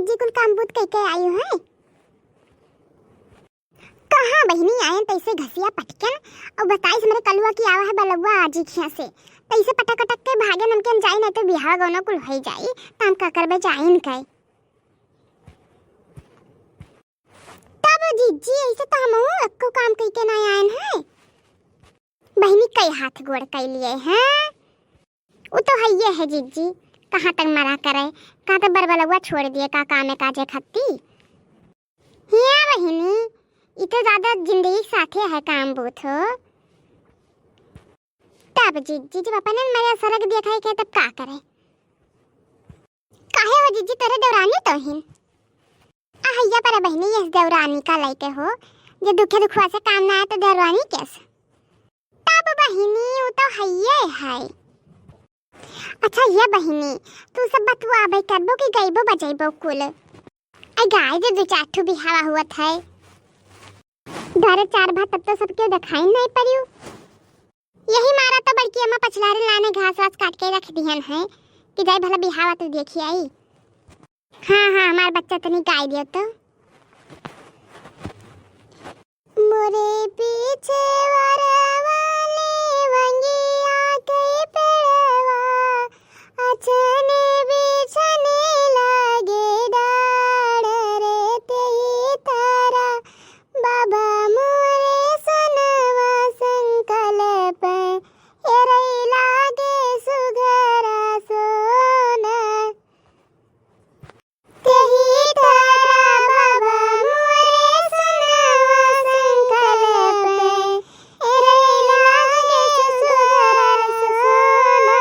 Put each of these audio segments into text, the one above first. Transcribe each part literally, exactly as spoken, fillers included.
इतनी कुल काम बूत कई के आई है? कहाँ बहिनी, आयन तैसे घसिया पटकन और बताइस हमरे कलुआ की आवा है बलौआ आजी खिया से। तैसे पटक पटक के भागे नमके हम जाई, नहीं तो बिहाव गौना कुल होई जाई, त हम का करबे जाइन के। तब जीजी, ऐसे तो हमहू एक्को काम कई के ना आयन है। बहिनी कई हाथ गोड़ कई लिए हैं। उ तो हइये है जीजी, कहाँ तक मरा करे, कहाँ तक बरबलौआ छोड़ दिए, का काम है काजे खत्ती। हिया बहिनी, ई तो ज्यादा जिंदगी के साथे है काम बूत हो। तब जीजी, जब अपने मरे सरग देखाई के, तब का करे? काहे हो जीजी, तोरे देवरानी तो हिन। आ हैया पर बहिनी, यस देवरानी का लइके हो, जे दुखे दुखवा से काम ना आए तो देवरानी कैसे? तब बहिनी, उ तो हइये है। अच्छा ये बहिनी, तू सब बतुआबे करबो कि गइबो बजइबो कुल? आई गाय जे दो चार ठो बिहावा हुअत है। घरे चार भात तब तो सबके देखाई नहीं परियो। यही मारा तो बड़की अम्मा पछलारे लाने घास वास काट के रख दिहन है कि जाई भला बिहावा तो देखी आई। हाँ, हाँ, हमार बच्चा तनी गाय दियो तो। मोरे पीछे वरवाले वंगिया के पेड़वा, अचने बिछने लागे डाढ़ रे तेही तारा, बाबा मोरे सनवा संकल्प एरई लागे सुघरा सोना। तेही तारा बाबा मोरे सनवा संकल्प एरई लागे सुघरा सोना।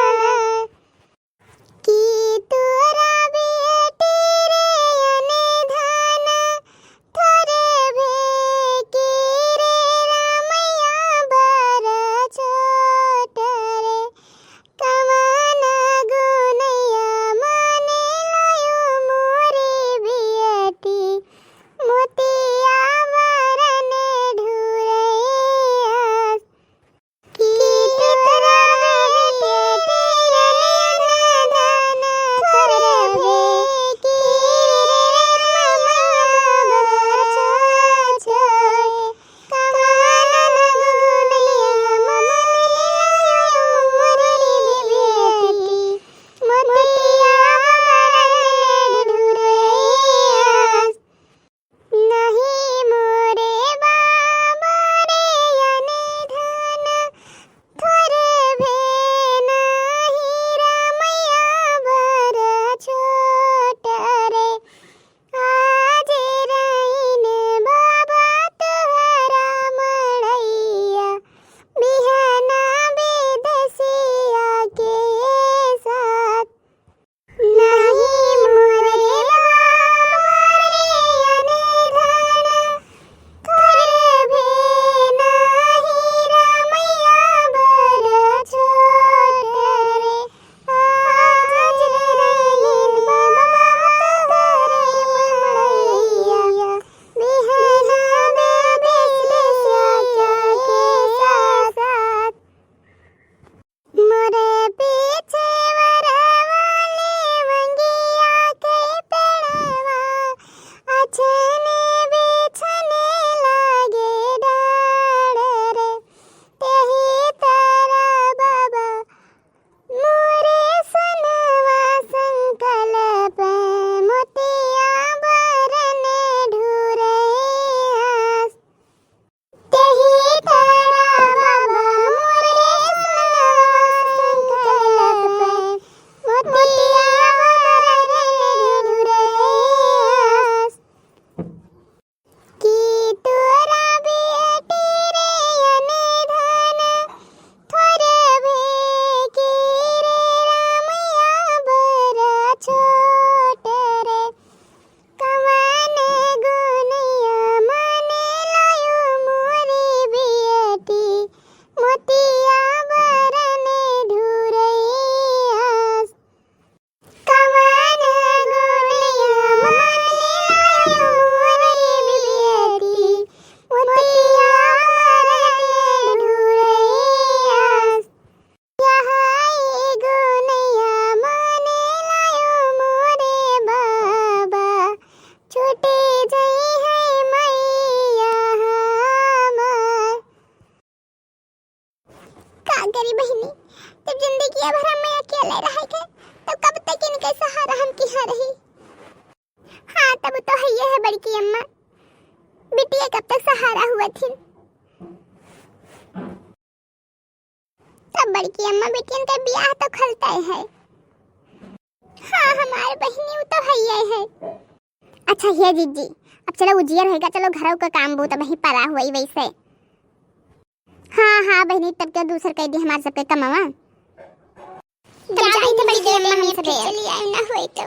भर हमें अकेले रहे के, तो कब तक इनके सहारा हम किहाँ रही? हाँ, तब तो हइये है बड़की अम्मा, बिटिया कब तक सहारा हुआ थी। तब बड़की अम्मा, बिटियन के बियाह तो खलते है। हाँ, हमार बहिनी उ तो हइये है। अच्छा हे जीजी, अब चलो उजियर होइगा, चलो घरौ का काम बहुत अब ही परा हुई वैसे। हाँ, हाँ बहिनी, तब क्या दूसर कह दी हमार सबके कमवा। तब जाई थे बड़की अम्मा, हमसे देर चली आई ना होई तो।